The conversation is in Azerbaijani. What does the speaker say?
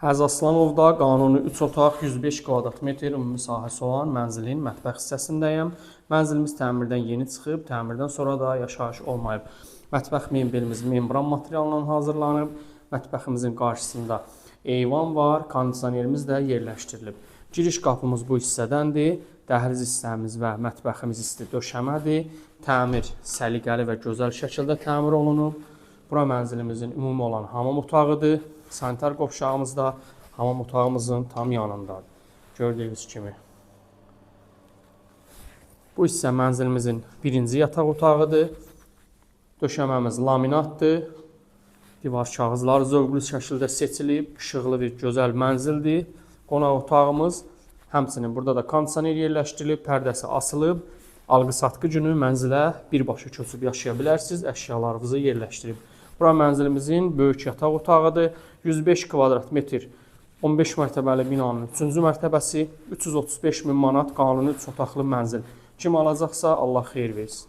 Həzəslanovda qanuni 3 otaq, 105 kvadrat metr ümumi sahəsi olan mənzilin mətbəx hissəsindəyəm. Mənzilimiz təmirdən yeni çıxıb, təmirdən sonra da yaşayış olmayıb. Mətbəx mebelimiz membran materialından hazırlanıb. Mətbəximizin qarşısında eyvan var, kondisionerimiz də yerləşdirilib. Giriş qapımız bu hissədəndir. Dəhliz hissəmiz və mətbəximiz isti döşəmədir. Təmir səliqəli və gözəl şəkildə təmir olunub. Bura mənzilimizin ümumi olan hamam otağıdır. Sanitar qovşağımız da hamam otağımızın tam yanındadır. Gördüyünüz kimi. Bu hissə mənzilimizin birinci yataq otağıdır. Döşəməmiz laminatdır. Divar kağızları zövqlü şəkildə seçilib, işıqlı bir gözəl mənzildir. Qonaq otağımız həmçinin burada da kondisioner yerləşdirilib, pərdəsi asılıb. Alqı-satqı günü mənzilə birbaşa köçüb yaşaya bilərsiniz, əşyalarınızı yerləşdirib. Bura mənzilimizin böyük yataq otağıdır. 105 kvadrat metr 15 mərtəbəli binanın 3-cü mərtəbəsi 335 min manat qanuni 3 otaqlı mənzil. Kim alacaqsa Allah xeyir versin.